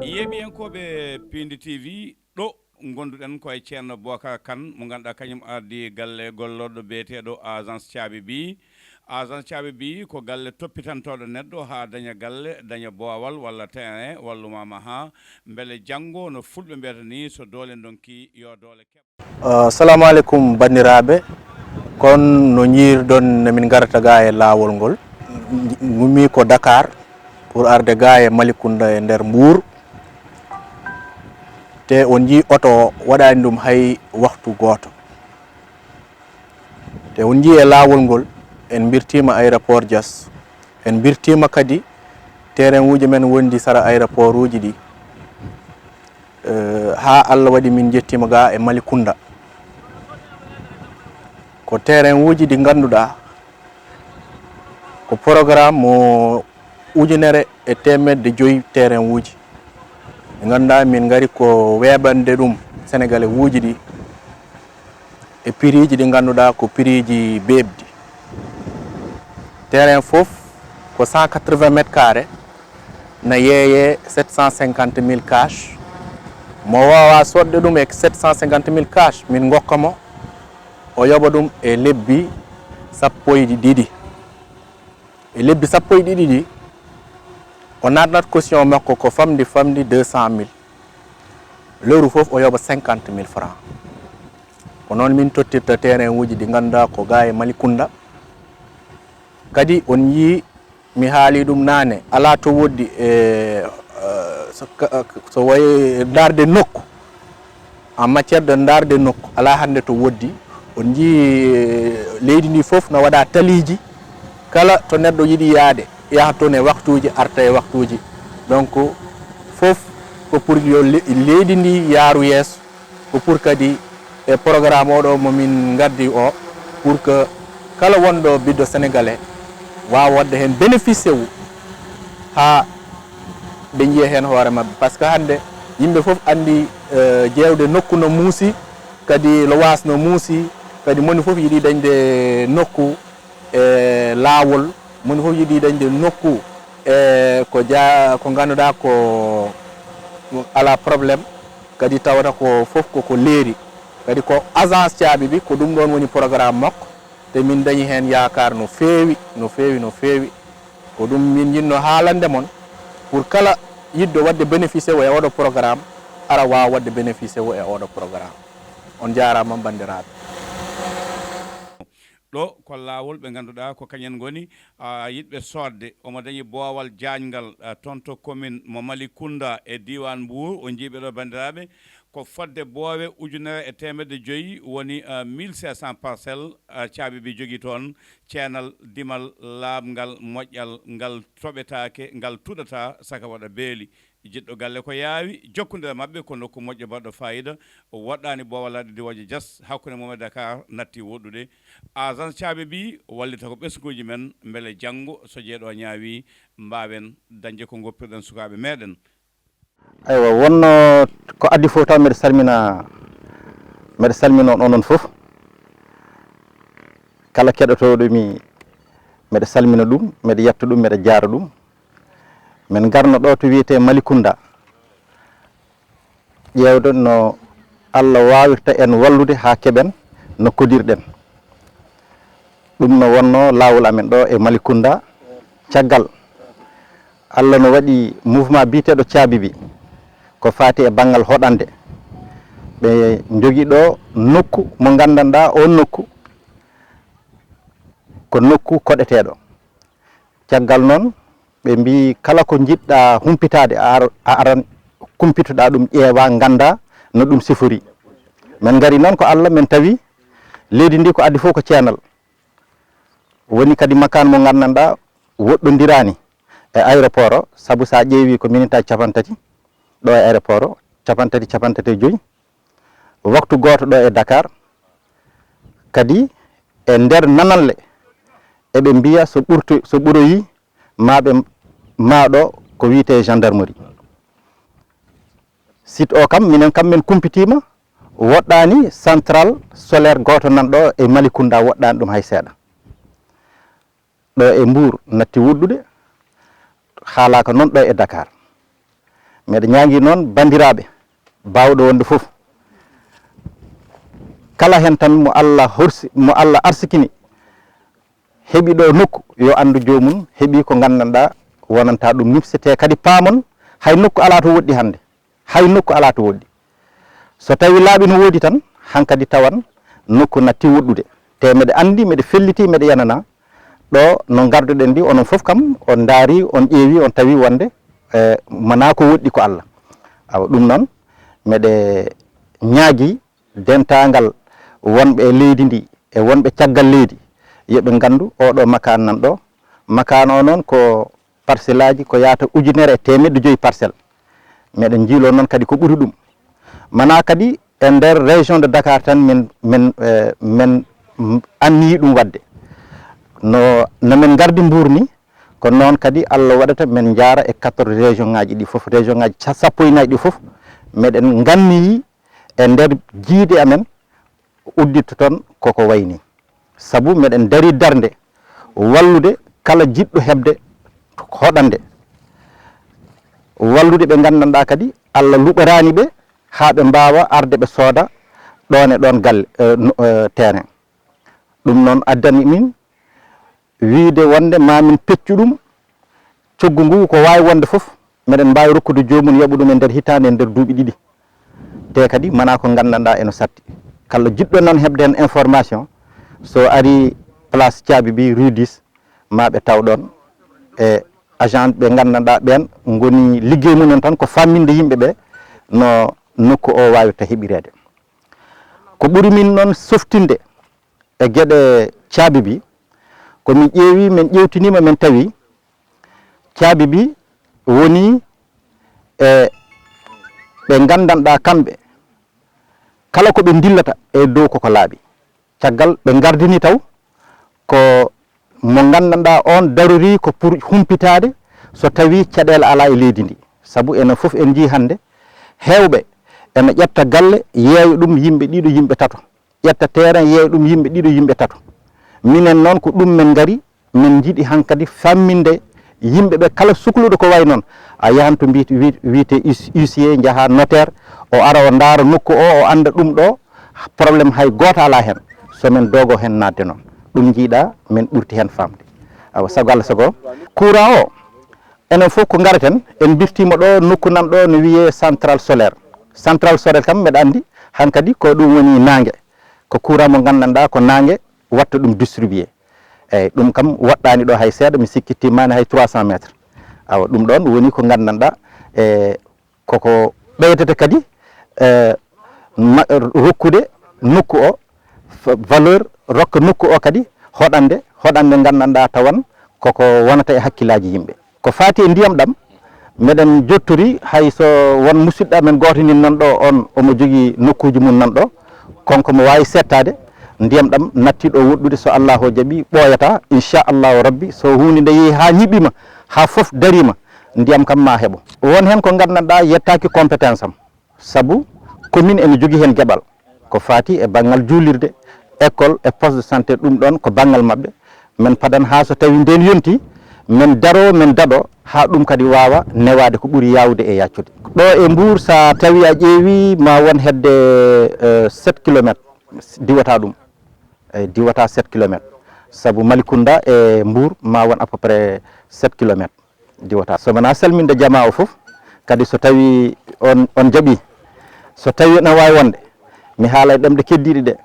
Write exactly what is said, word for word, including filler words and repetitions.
Yeeɓiyankooɓe Piindi T V, ɗo ngonduɗen ko e Ceerno Bocar Kane, mo ngannduɗaa kañum ardi galle gollorɗo biyeteeɗo Agence Caabi Bi. Agence Caabi Bi ko galle toppitantooɗo neɗɗo haa daña galle, daña boowal walla terrain, wallumaama haa mbele janngo, no fulɓe mbiyata ni, so doole ndonki, yo doole keɓ. Assalamu aleykum, banndiraaɓe. Kon no njiirɗon, no min ngarata ga e laawol ngol. Ngummi ko Dakar pour arde ga e Malicounda e nder Mbour. Te on njii oto o waɗaani ɗum hay waxtu gooto. Te on njii e laawol ngol, en mbirtiima aéroport Diass, en mbirtiima kadi terrain uji men wondi sara aéroport uji ɗi. Eh, haa Allah waɗi min njettiima ga e Malicounda. Ko terrain uji ɗi ngannduɗaa ko programme mo ujunere e teemedde joyi terrain uji. Ɓe ngannduɗaa min ngari ko weeɓande ɗum Sénégalais uji ɗi e prix ji ɗi ngannduɗaa ko prix ji beeɓɗi. Terrain fof ko cent quatre-vingts mètres carrés, na yeeye sept cent cinquante mille cash. Mo waawa soodde ɗum e sept cent cinquante mille cash, min ngokka mo, o yoɓa ɗum e lebbi sappo e ɗiɗi. E lebbi sappo e ɗiɗi ɗi, o naatnat caution makko ko famɗi famɗi deux cent mille. Lewru fof o yoɓa cinquante mille francs. Ko noon min tottirta terrain uji ɗi ngannduɗaa ko ga e Malicounda. Kadi on njii, mi haali ɗum naane, alaa to woɗɗi e, eh, so ka-, so wayi ndaarde nokku, en matière de ndaarde nokku, alaa hannde to woɗɗi. On njii, eh, leydi ndi fof no waɗa taliiji, kala to neɗɗo yiɗi yaade, yaha toon e waktuuji, arta e waktuuji. Donc, fof ko pour yo le-, leydi ndi yaaru yeeso. Ko pour kadi e programme oɗo mo min ngaddi o, pour que kala wonɗo ɓiɗɗo Sénégalais waawa waɗde heen bénéficier wu, haa ɓe njiya heen hoore maɓɓe. Par ce que hannde yimɓe fof anndi, eh, ƴeewde nokku no muusi, kadi lowaas no muusi, kadi moni fof yiɗi dañde nokku e laawol, moni fof yiɗi dañde nokku e ko ja-, ko ngannduɗaa ko alaa problème, kadi tawata ko fof ko, ko leeri. Kadi ko Agence Caabi Bi, ko ɗum ɗoon woni programme makko, te min dañi heen yaakaar no feewi, no feewi, no feewi. Ko ɗum min njiɗno haalande mon, pour kala yiɗɗo waɗde bénéficier o e oɗo programme, ara waawa waɗde bénéficier o e oɗo programme. On njaaraama, banndiraaɓe. Ɗo ko laawol ɓe ngannduɗaa ko kañen ngoni, a, yiɗɓe soodde. Omo dañi boowal jaaƴngal, a, toon to commune mo Malicounda e diiwaan Mbour. O njiiɓe ɗo, banndiraaɓe, ko fodde boowe ujunere e teemedde joyi woni, a, mille cinq cents parcelles, a, Caabi Bi jogii toon ceenal, dimal, laaɓngal, moƴƴal, ngal toɓetaake, ngal tuɗataa, saka waɗa beeli. Jiɗɗo galle ko yaawi, jokkondira maɓɓe ko nokku moƴƴo baɗɗo faayiida, woɗɗaani boowal laaɗe diwooje Diass, hakkunde mum e Dakar natti woɗɗude. Agence Caabi Bi wallita ko ɓesnguuji men, mbele janngo so jeyɗo ñaawi, mbaawen dañde ko ngoppirɗen sukaaɓe meeɗen. Aywa, wonno ko addi fof taw mbeɗa salmina, mbeɗa salmina onon fof. Kala keɗotooɗo mi, mbeɗa salmina ɗum, mbeɗa yetta ɗum, mbeɗa jaara ɗum. Min ngarno ɗo to wiyetee Malicounda, ƴeewde no Allah waawirta en wallude haa keɓen no kodirɗen. Ɗum no wonno laawol amen ɗo e Malicounda. Caggal Allah no waɗi mouvement biyeteeɗo Caabi Bi, ko faati e banngal hoɗande. Ɓe njogi ɗo nokku mo nganndanɗaa, oon nokku ko nokku koɗeteeɗo. Caggal noon, ɓe mbii, kala ko njiɗɗaa humpitaade, a ar-, a aran, kumpitoɗaa ɗum, ƴeewaa, nganndaa no ɗum sifori. Min ngari noon ko Allah, min tawi leydi ndi ko addi fof ko ceenal. Woni kadi makaan mo nganndanɗaa woɗɗondiraani e aéroport o, sabu so a ƴeewii ko minitaaji cappanɗe tati ɗo e aéroport o, cappanɗe tati, cappanɗe tati e joyi, waktu gooto ɗo e Dakar. Kadi e nder nanalle, eɓe mbiya so ɓurto-, so ɓuroyii, ma ɓe maaɗo ko wiyetee gendarmerie. Site o kam, minen kam min kumpitiima, woɗɗaani central solaire gooto nan ɗo e Malicounda, woɗɗaani ɗum hay seeɗa. Ɗo e Mbour natti woɗɗude, haalaaka noon ɗo e Dakar. Meɗe ñaagi noon banndiraaɓe baawɗo wonde fof, kala heen tan mo Allah horsi, mo Allah arsikini, heɓi ɗo nokku, yo anndu joomum heɓi ko nganndanɗaa wonanta ɗum nimse, te kadi paamon hay nokku alaa to woɗɗi hannde, hay nokku alaa to woɗɗi. So tawi laaɓi no woodi tan, hankadi tawan nokku natti woɗɗude. Te meɗe anndi, meɗe felliti, meɗe yanana ɗo no ngarduɗen ndi, onon fof kam on ndaari, on ƴeewi, on tawi wonde, eh, mana ko woɗɗi ko Allah. Awa ɗum noon, meɗe ñaagi dentaangal wonɓe e leydi ndi e wonɓe caggal leydi, yo ɓe nganndu oɗo makaan nan ɗo. Makaan o noon ko parcelle aji ko yahata ujunere e teemedde joyi parcelle. Meɗen njiilo noon kadi ko ɓuri ɗum. Mana kadi e nder région de Dakar tan min, min, eh, min, mm, anniyi ɗum waɗde. No, no min ngardi Mbuur ni, ko noon kadi Allah waɗata min njaara e quatorze région ngaji ɗi fof, région ngaji ca-, sappo e nayi ɗi fof, meɗen nganniyi e nder jiiɗe amen udditto toon koko wayni. Sabu meɗen dari darnde wallude kala jiɗɗo heɓde hoɗande, wallude ɓe nganndanɗaa kadi Allah luɓoraani ɓe haa ɓe mbaawa arde ɓe sooda ɗoon e ɗoon galle, eh, no, eh, terrain. Ɗum noon addani min wiyde wonde ma min peccu ɗum, coggu ngu ko waawi wonde fof, meɗen mbaawi rokkude joomum yoɓa ɗum e nder hitaande, e nder duuɓi ɗiɗi. Te kadi mana ko nganndanɗaa eno satti. Kala jiɗɗo noon heɓde heen information, so ari place Caabi Bi, rue dix, ma ɓe taw ɗoon e agent ɓe nganndanɗaa ɓeen ngoni liggey mumen tan ko famminde yimɓe ɓe no nokku o waawirta heɓireede. Ko ɓuri min noon softinde e geɗe Caabi Bi, ko min ƴeewi, min ƴeewtiniima, min tawi Caabi Bi woni e ɓe nganndanɗaa kamɓe kala ko ɓe ndillata e dow koko laaɓi. Caggal ɓe ngardini taw ko mo nganndanɗaa on darori ko pour humpitaade so tawi caɗeele alaa e leydi ndi. Sabu enen fof en njii hannde heewɓe ena ƴetta galle yeeya ɗum yimɓe ɗiɗo, yimɓe tato. Ƴetta terrain yeeya ɗum yimɓe ɗiɗo, yimɓe tato. Minen noon ko ɗum min ngari, min njiɗi hankadi famminde yimɓe ɓe kala sukluɗo ko wayi noon. A yahan to mbi-, wi-, wiyete hus-, huissier, njaha notaire, o ara o ndaara nokku o, o annda ɗum ɗo, problème hay gooto alaa heen. So min doogo heen naatde noon. Ɗum njiiɗa min ɓurti heen faamde. Awa sago Allah sago. Courant o, enen fof ko ngareten, en mbirtiima ɗo nokku nan ɗo no wiyee centrale solaire. Centrale solaire kam mbeɗa anndi hankadi ko ɗum woni naange. Ko courant mo nganndanɗaa ko naange watta ɗum distribué. Eyyi, ɗum kam woɗɗaani ɗo hay seeɗa, mi sikki timmaani hay trois cents mètres. Awa, ɗum ɗoon woni ko nganndanɗaa, e koko ɓeydata kadi, e, ma-, rokkude nokku o f-, valeur, rokka nokku o kadi hoɗande, hoɗande nganndanɗaa tawan koko wonata e hakkillaaji yimɓe. Ko faati e ndiyam ɗam, meɗen jottori hay so won musidɗo amen gooto nin nan ɗo, on omo jogii nokkuuji mum nan ɗo, kanko mo waawi seettaade, ndiyam ɗam nattii ɗo woɗɗude, so Allaahu jaɓii ɓooyataa, inchallahu rabbi, so huunde nde yehi haa ñiɓɓiima, haa fof dariima, ndiyam kam ma heɓo. Won heen ko nganndanɗaa yettaaki compétence am. Sabu commune ene jogii heen geɓal ko faati e banngal juulirde, école e poste de santé, ɗum ɗoon ko banngal maɓɓe. Min padan haa so tawi ndeen yonti, min daro, min daɗo haa ɗum kadi waawa newaade ko ɓuri yaawde e yaccude. Ɗo e Mbour, so a tawi a ƴeewi, ma won hedde, eh, sept kilomètres diwata ɗum. Eyi, diwata sept kilomètres. Sabu Malicounda e Mbour ma won à peu près sept kilomètres. Diwata. So wonaa salminde jamaa o fof, kadi so tawi on, on jaɓi, so tawi ene waawi wonde, mi haala e ɗemɗe keddiiɗe ɗe,